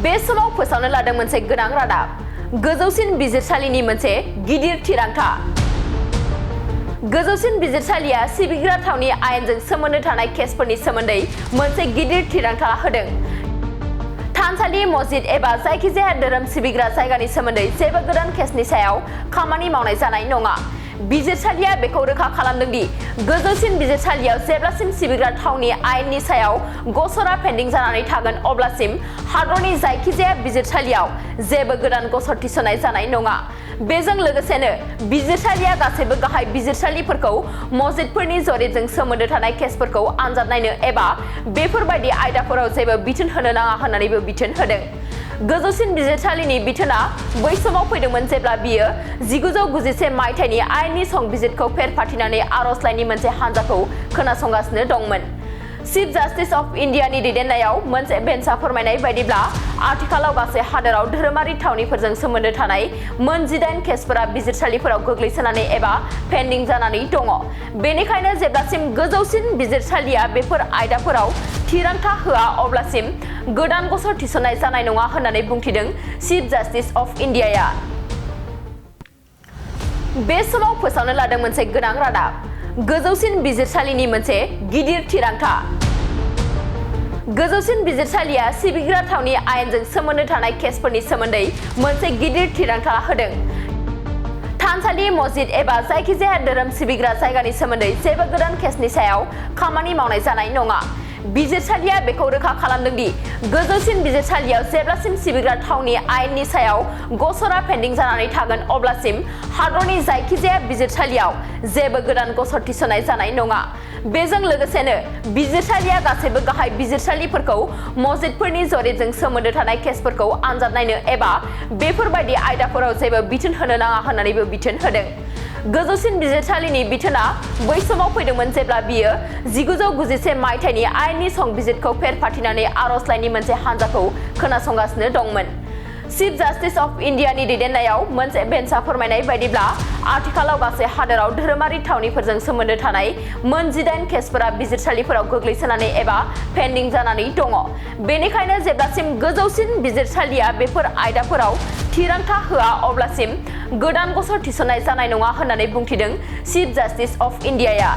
बे समाव फोसावनो लादों मोनसे गोनां रादाब गोजौसिन बिजिरसालिनि मोनसे गिदिर थिरांथा गोजौसिन बिजिरसालिया सिबिग्रा थावनि आयेनजों सोमोन्दो थानाय केसफोरनि सोमोन्दै मोनसे गिदिर थिरांथा होदों थानसालि मस्जिद एबा जायखिजाया धोरोम सिबिग्रा जायगानि सोमोन्दै जेबो गोदान केसनि सायाव खामानि मावनाय जानाय नङा बिजिरसालिया बेखौ रोखा खालामदों दि गोजौसिन बिजिरसालियाव जेब्लासिम सिबिग्रा थावनि आयेननि सायाव गसरा पेन्डिं जानानै थागोन अब्लासिम हादरनि जायखिजाया बिजिरसालियाव जेबो गोदान गसर थिसननाय जानाय नङा बेजों लोगोसेनो बिजिरसालिया गासैबो गाहाय बिजिरसालिफोरखौ मस्जिदफोरनि जरिबजों सोमोन्दो थानाय केसफोरखौ आनजाद नायनो एबा बेफोरबायदि आयदाफोराव जेबो बिथोन होनो नाङा होननानैबो बिथोन होदों गोजौसिन बिजिरसालिनि बिथोना बै समाव फैदोंमोन जेब्ला बियो 1991 मायथाइनि आयेननि संबिजिरखौ फेरफाथिनानै आर'जलाइनि मोनसे हानजाखौ खोनासंगासिनो दंमोन चीफ जास्टिस अफ इन्डियानि दैदेननायाव मोनसे बेन्चआ फोरमायनाय बायदिब्ला आथिखालाव गासै हादोराव धोरोमारि थावनिफोरजों सोमोन्दो थानाय मोन 18 केसफोरा बिजिरसालिफोराव गोग्लैसोनानै एबा पेन्डिं जानानै दङ बेनिखायनो जेब्लासिम गोजौसिन बिजिरसालिया बेफोर आयदाफोराव थिरांथा होआ अब्लासिम गोदान गसर थिसननाय जानाय नङा होननानै बुंथिदों चीफ जास्टिस अफ इन्डियाया बे समाव फोसावनो लादों मोनसे गोनां रादाब गोजौसिन बिजिरसालिनि मोनसे गिदिर थिरांथा गोजौसिन बिजिरसालिया सिबिग्रा थावनि आयेनजों सोमोन्दो थानाय केसफोरनि सोमोन्दै मोनसे गिदिर थिरांथा होदों थानसालि मस्जिद एबा जायखिजाया धोरोम सिबिग्रा जायगानि सोमोन्दै जेबो गोदान केसनि सायाव खामानि मावनाय जानाय नङा बिजिरसालिया बेखौ रोखा खालामदों दि गोजौसिन बिजिरसालियाव जेब्लासिम सिबिग्रा थावनि आयेननि सायाव गसरा पेन्डिं जानानै थागोन अब्लासिम हादरनि जायखिजाया बिजिरसालियाव जेबो गोदान गसर थिसननाय जानाय नङा बेजों लोगोसेनो बिजिरसालिया गासैबो गाहाय बिजिरसालिफोरखौ मस्जिदफोरनि जरिबजों सोमोन्दो थानाय केसफोरखौ आनजाद नायनो एबा बेफोरबायदि आयदाफोराव जेबो बिथोन होनो नाङा होननानैबो बिथोन होदों गोजौसिन बिजिरसालिनि बिथोना बै समाव फैदोंमोन जेब्ला बियो 1991 मायथाइनि आयेननि संबिजिरखौ फेरफाथिनानै आर'जलाइनि मोनसे हानजाखौ खोनासंगासिनो दंमोन चीफ जास्टिस अफ इन्डियानि दैदेननायाव मोनसे बेन्चआ फोरमायनाय बायदिब्ला आथिखालाव गासै हादोराव धोरोमारि थावनिफोरजों सोमोन्दो थानाय मोन 18 केसफोरा बिजिरसालिफोराव गोग्लैसोनानै एबा पेन्डिं जानानै दङ बेनिखायनो जेब्लासिम गोजौसिन बिजिरसालिया बेफोर आयदाफोराव थिरांथा होआ अब्लासिम गोदान गसर थिसननाय जानाय नङा होननानै बुंथिदों चीफ जास्टिस अफ इन्डियाया